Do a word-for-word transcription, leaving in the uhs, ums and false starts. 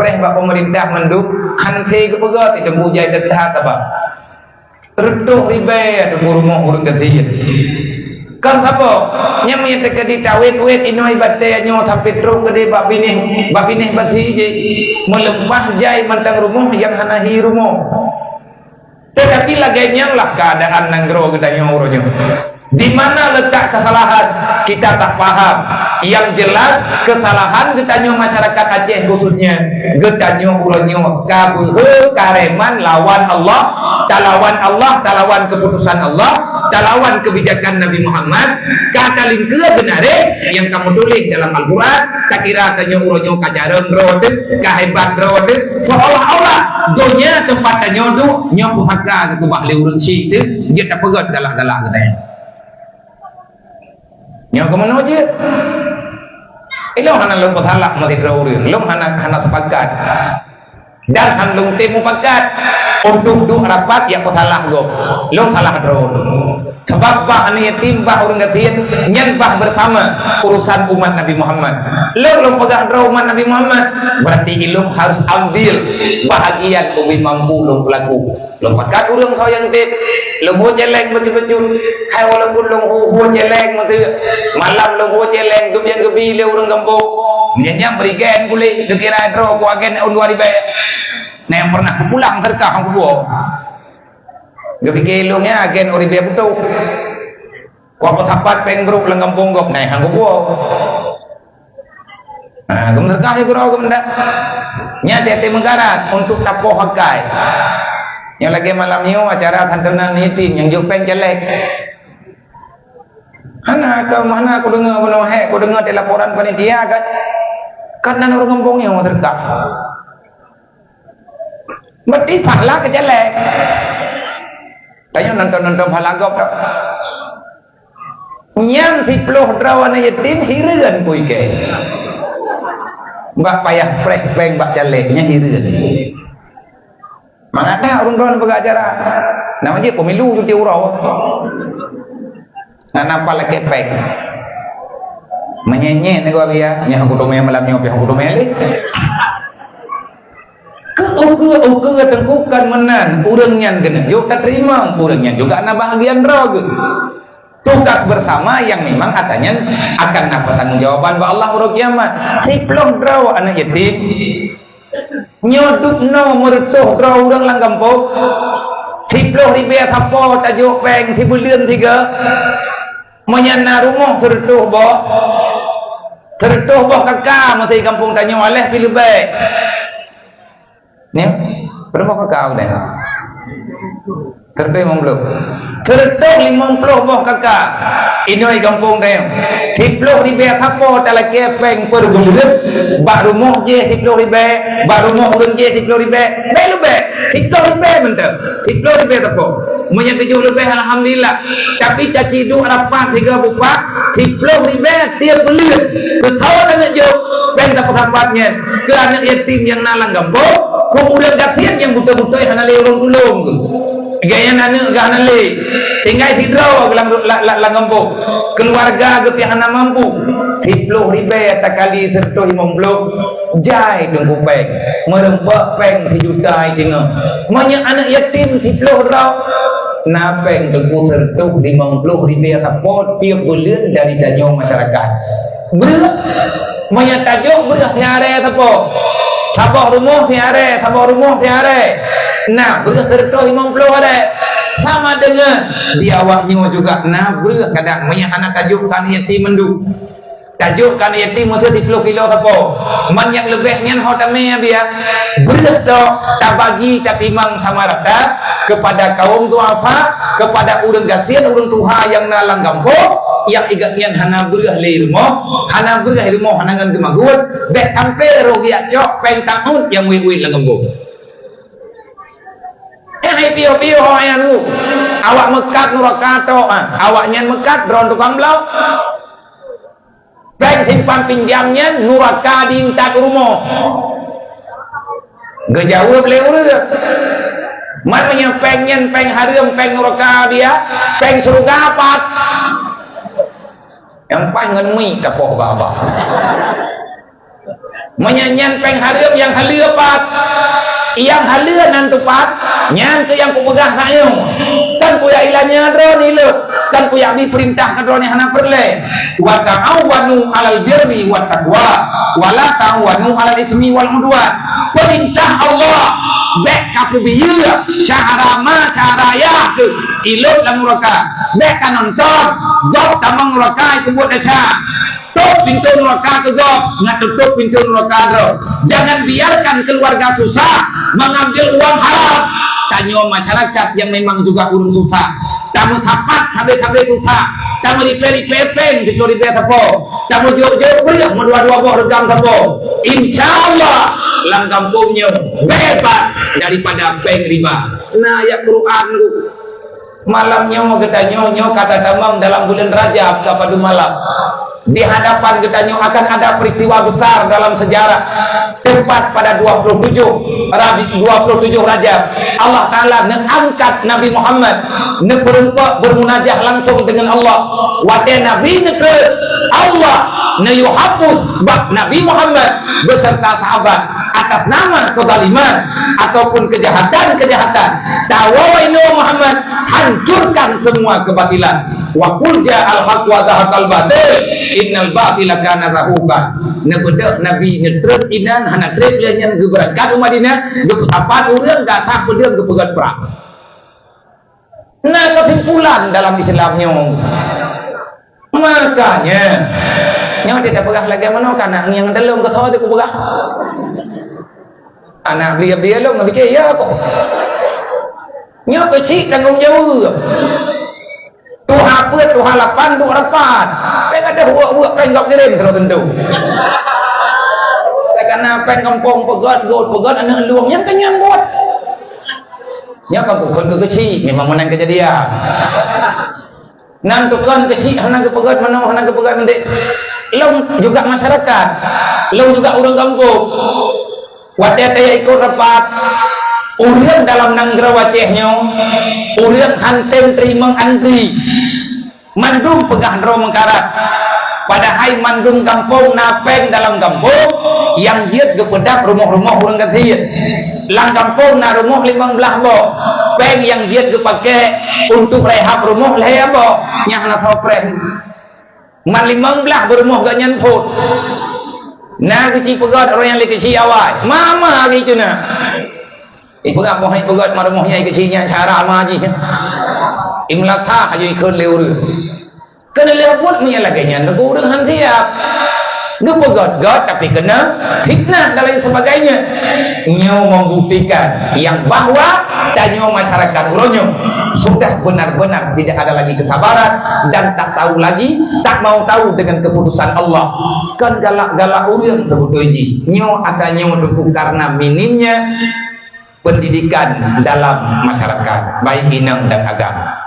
Teh bak pemerintah mandum, han thé geupeugah, teungku jai teuka taba. Reutôh ribèe teungku rumoh ureueng gasien. Kon saboh, nyang meunyoe teuka di tawet-wet inong batèe nyoe sampoe trok keudéh bak binéh, bak binéh basi jih. Meuleumpah jai mantong rumoh nyang hana hi rumoh. Tetapi lagèe nyan lah keadaan nanggroe geutanyoe uroe nyoe. Di mana letak kesalahan? Kita tak paham. Yang jelas, kesalahan geutanyoe masyarakat Aceh khususnya, geutanyoe uroe nyoe ka beuhe kareman lawan Allah, talawan Allah, talawan keputusan Allah, talawan kebijakan Nabi Muhammad, ka talingkeue geunareh nyang ka meutuléh dalam Al-Quran, takira tanyoe uroe nyoe ka jareueng droe teuh, ka hebat droe teuh, seolah-olah donya teumpat tanyoe duek nyoe pusaka geukeubah lé ureueng chik teuh, jeuet tapeugöt galak-galak geutanyoe. Nyoe keumeunyoe jeuet. Ilôn hana lôn peusalah meusidroe ureueng, lôn hana, hana sepakat. Dan han lôn tem mupakat untuk duek rapat nyang peusalah gob. Lôn salah droe. Sabab bah aneuk yatim, bah ureueng gasien, nyan bah bersama urusan umat Nabi Muhammad. Lôn, lôn peugah droe umat Nabi Muhammad, berarti ilôn harus ambil bahagian ubé mampu lôn peulaku. Lôn pakat ureueng keu nyang tem, lôn hue céléng bacut-bacut. Hai walaupun lôn hue, hue céléng meuteuk, malam lôn hue céléng, geubiyang geubi lé ureueng gampông. Nyan nyang bri gen kulét, geukira droe ku agen ôn dua ribèe. Nah, nyang pernah kupulang seudeukah ngon kubuo. Geupike lôn nyan agen ôn ribèe beutôi. Kupeusapa péng brôk lam gampông gob, nah, han kubuo. Nah, geumeuseudekah sikureueng geumeudak. Nyan tiep-tiep meugaran untuk tapoh akai. Nyang lagèe malam nyoe acara santunan yatim nyang jok péng céléng. Hana ka, hana kudeungoe bunoe hek, kudeungoe di laporan panitia kan. Kan nan ureueng gampông nyoe meuseudekah. Berarti pahala keu céléng. Tanyoe nonton-nonton pahala gob tok. Nyan siploh droe aneuk yatim hireuen peue kèe. Bak payah preh péng bak caleg nyan hireuen. Mangat dak ureueng droe peugah ajaran. Nama jih pemilu cuti uroe. Ngan apa lakèe péng. Meunyenyet nyoe gua biya, nyoe kuteumé malam nyoe, pih kuteumé lé. Keu ukeue-ukeue teungku kon meunan, ureueng nyan keuneuk jok tateurimong, ureueng nyan juga na bahagian droe geuh. Tugas bersama yang memang atanyan akan na pertanggungjawaban bak Allah uroe kiamat. Siploh droe aneuk yatim. Nyoe dubnoe meureutôh droe ureueng lam gampông. Siploh ribèe sapo tajok péng sibuleuen sigoe. Meunyan na rumoh seureutôh boh. Seureutôh boh kaka meusi gampông tanyoe aléh pih leubèh. Nyoe, berapa kakak udah? Seureutôh limong ploh. Seureutôh limong ploh boh kakak. Inong gampông deh. Siploh ribèe sapo talakèe péng per buleuen. Bak rumoh jih siploh ribèe, bak rumoh ureueng jih siploh ribèe. Bèk leubèh. Siploh ribèe mantong. Siploh ribèe sapo. Meunyoe tujoh leubèh, alhamdulillah. Tapi caci duek rapat sigoe bupak, siploh ribèe tiep buleuen. Keu soe taneuk jok, péng tapeusapat nyan. Keu aneuk yatim nyang na lam gampông, keu ureueng gasien nyang beutôi-beutôi hana lé ureueng tulông. Gaya aneuk gah hana lé. Tinggai sidroe lam, la-, la-, lam gampông. Keuluwarga geuh pih hana mampu. Siploh ribèe takali seureutôh limong ploh. Jai teungku péng, meurumpok péng sijuta i teungoh. Meunyoe aneuk yatim siploh droe, na péng teungku seureutôh limong ploh ribèe sapo tiep buleuen dari tanyoe masyarakat. Breuh, meunyoe tajok breuh siaré sapo. Saboh rumoh siaré, saboh rumoh siaré. Na breuh seureutôh limong ploh aré. Sama deungon di awak nyoe juga na breuh kadang meunyoe hana tajok keu aneuk yatim mandum. Tajok keu aneuk yatim meusti siploh kilo sapo. Man nyang leubeh nyan ho tamé, biya. Breuh tok tabagi, tatimang sama rata kepada kaum duafa, kepada ureueng gasien, ureueng tuha nyang na lam gampông, nyang igat nyan hana breuh lé rumoh, hana breuh rumoh hana ngon geumagun, bèk sampoe roh geuyak cok péng taun nyang wét-wét lam gampông. Eh, hai piôh-piôh ho nyan, awak meukat nuraka tok, ah. Awak nyan meukat droe tukang bloe. Péng simpan pinjam nyan nuraka di intat rumoh. Geujaweueb lé ureueng, "Man meunyoe péng nyan péng hareuem, péng nuraka, biya, péng syeuruga pat?" Nyang paih ngon miek tapoh babah. Meunyan nyan péng hareuem nyang haleue pat, nyang haleue nan teupat, nyan keuh nyang kupeugah tanyoe. Kan kuyak ilanya droe nilôt, kan kuyak bi peurintah keu droe nyang hana peureulée. "Wa ta'awanu 'alal birri wat taqwa, wa la ta'awanu 'alal ismi wal 'udwan." Peurintah Allah, bék kapeubiyeu syahara ma syahara yah keuh ilôt lam nuraka. Bék kanonton gob tamong nuraka ikeubuet desya. Tôp pintoe nuraka keu gob, ngat tutôp pintoe nuraka droe. Jangan biarkan keluarga susah mengambil uang haram. Tanyoe masyarakat nyang memang juga ureuëng susah. Tameusapat sabe-sabe susah. Tameuripée-ripée péng sikureueng ribée sapo. Tameujok-jok breueh meudua-dua boh reugam sapo. Insya Allah, lam gampông nyoe bebas daripada péng riba. Na ayat Quran tu. Malam nyoe geutanyoe nyoe ka tatamong dalam buleuen Rajab ka padum malam. Di hadapan geutanyoe akan ada peristiwa besar dalam sejarah. Tepat pada dua puluh tujuh Rabi-, dua puluh tujuh Rajab, Allah Taala neuangkat Nabi Muhammad, neupeureumpok bermunajah langsung dengan Allah. Watée Nabi neutrön, Allah neuyue hapus bak Nabi Muhammad beserta sahabat atas nama kezaliman ataupun kejahatan-kejahatan. Tawoe inoe Muhammad, hancurkan semua kebatilan. Wa qul ja'al haq wa zahaqal batil, innal batila kana zahuqa. Neubeudôh Nabi neutrön inan hana treb lé nyan geubeurangkat u Madinah, geupeusapat ureuëng gata peudeueng geupeugét prang. Na kesimpulan dalam Islam nyoe. Makanya, nyoe teupeugah lagée meunoe ka na nyang delom keu soe teupeugah. Anak beliau-beliau lom bike ya kok. Nyoe keuchik tanggung jaweueb. Tuha peuet, tuha lapan, duek rapat. Peng ada buet-buet peng gok kirim terus tentu. Takana peng kampung peugét, got peugét, aneuk lueng nyang kenyang buet. Nyoe kan bukan keu keuchik, memang meunan kejadian. Nan tukang keuchik hana geupeugét manoe, hana geupeugét mendek. Lôn juga masyarakat, lôn juga ureuëng gampông. Watée taya ikot rapat, ureuëng dalam nanggroe Aceh nyoe, ureuëng han tem teurimong antri. Mandum peugah droe meukarat. Padahai mandum gampông na péng dalam gampông nyang jeuet geupeudap rumoh-rumoh ureuëng gasien. Lam gampông na rumoh limong blaih boh. Péng nyang jeuet geupake untuk rehab rumoh lhée boh, nyang hana soe preh. Man limong blaih beurumoh geuh nyan phon. Na geuchik peugét ureuëng nyang lé keuchik awai. Mama geuh itu na. Ipeugah boh hai peugét marumoh nyang keuchik nyan cara ma jih. Imeulasah aju ikheun lé ureuëng. Keuneulheueh buet meunyo lagée nyan, ureuëng han siab. Geupeugét-gét tapi keuneuk fitnah dan lain sebagainya. Nyoe membuktikan yang bahwa tanyoe masyarakat uroe nyoe sudah benar-benar tidak ada lagi kesabaran dan tak tahu lagi, tak mau tahu dengan keputusan Allah. Kan galak-galak ureuëng sebetulnya jih. Nyoe ata nyoe teungku karena minimnya pendidikan dalam masyarakat, baik inong dan agam.